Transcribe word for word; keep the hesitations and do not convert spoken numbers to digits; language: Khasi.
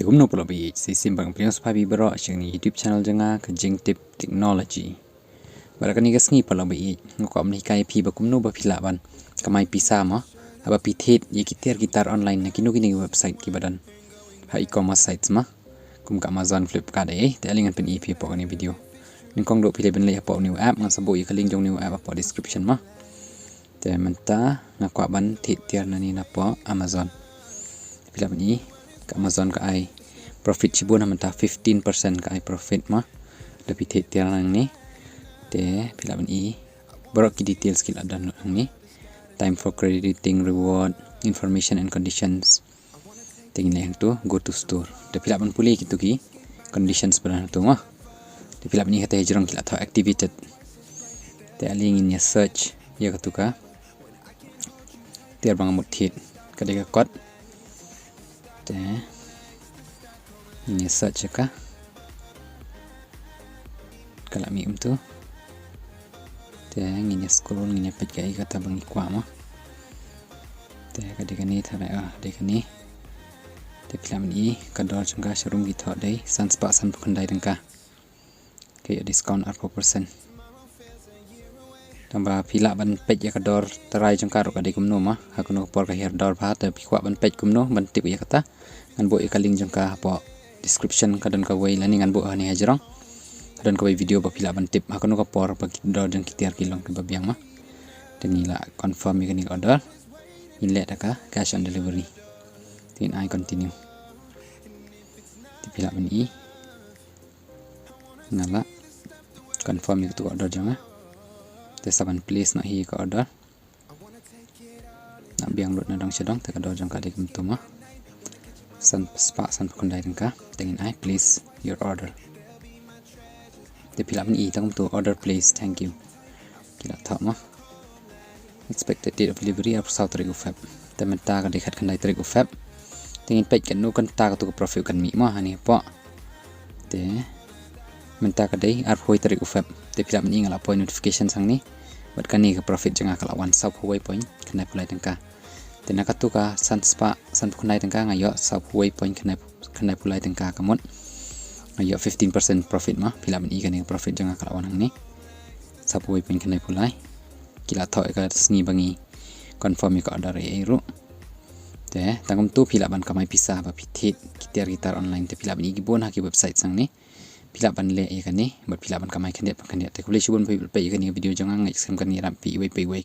Kumno paralok ba ïeit, sa shisien pat nga pdiang sngewbha ïa phi baroh sha kane ka YouTube channel jong nga ka Jingtip Technology. Bad ha kane ka sngi paralok ba ïeit, nga kwah ban hikai ïa phi ba kumno ba phi lah ban kamai pisa mo, haba phi thied ïa ki tiar ki tar online na kino kino ki website kiba don ha e-commerce sites mo, kum ka Amazon, Flipkart, eh, te ale ngan pyni ïa phi hapoh kane ka video. Nyngkong duh phi lah ban leit hapoh une u app, ngan sa buh ïa ka link jong une u app hapoh description mo. Te mynta nga kwah ban thied tiar nangne napoh Amazon. Phi lah ban i ka Amazon ka ai profit shibun, ha mynta fifteen percent ka ai profit mo, lada phi thied tiar nangne. Te phi lah ban i baroh ki details ki la don lut hangne. Time for crediting, reward, information and conditions. Te ngin leit hangto go to store. Te phi lah ban pule kito ki conditions ba don hangto mo. Te phi lah ban i kata hajrong ki la thoh activated. Te ale ngin ïa search ïa kato ka tiar ba nga mut thied. Ka dei ka kot. Te ngin ïa search ïa ka. Ka la mih kumto. Te ngin ïa scroll, ngin ïa peit kaei kata ba ngi kwah mo. Te ka dei kane, tharai, ah, dei kane. Te phi lah ban i ka dor jong ka sharum ki thoh dei san spah sanphew khyndai tyngka. Ka ïoh discount arphew percent. Tangba phi lah ban peit ïa ka dor trai jong ka ruh ka dei kumno mo. Ha kano ka por ka hiar dor bha, te phi kwah ban peit kumno ban tip ïa kata, ngan buh ïa ka link jong ka hapoh description. Ka don kawei lane ngan buh hangne hajrong. Ka don kawei video ba phi lah ban tip ha kano ka por ba ki dor jong ki tiar ki long kiba biang mo. Te ngi la confirm ïa kane ka order. Ngin leh da ka cash on delivery. Te ngin ai continue. Te phi lah ban i nga la confirm ïa kato ka order jong nga. Te sa ban place noh hi ka order. Nga biang lut nadong shadong, te ka dor jong ka dei kumto mo. San spah sanphew khyndai tyngka. Te ngin ai place your order. Te phi lah ban i tang kumto, order place, thank you. Ki la thoh mo. Expected date of delivery arphew saw tarik u Feb. Te mynta ka dei khatkhyndai tarik u Feb. Te ngin peit katno kynta kato ka profit kan mih mo hangne hapoh. Te mynta ka dei arphew tarik u Feb. Te phi lah ban i nga la poi notification hangne. Bad kane ka profit jong nga ka la wan sawphew wei point khyndai phew lai tyngka. Te na kato ka san spah sanphew khyndai tyngka nga ïoh sawphew wei point khyndai, khyndai phew lai tyngka ka mut. Nga ïoh fifteen percent profit mo. Phi lah ban i kane ka profit jong nga ka la wan hangne. Sawphew wei point khyndai phew lai. Ki la thoh ïa ka sngi ba ngi confirm ïa ka order ei ei ruh. Te tang kumto phi lah ban kamai pisa ba phi thied ki tiar ki tar online. Te phi lah ban i kibun ha ki website hangne. Phi lah ban leh ïa kane bad phi lah ban kamai khyndiat pa khyndiat. Te khublei shibun ba phi peit ïa kane ka video jong nga, ngeit skhem kan ïarap phi iwei pa iwei.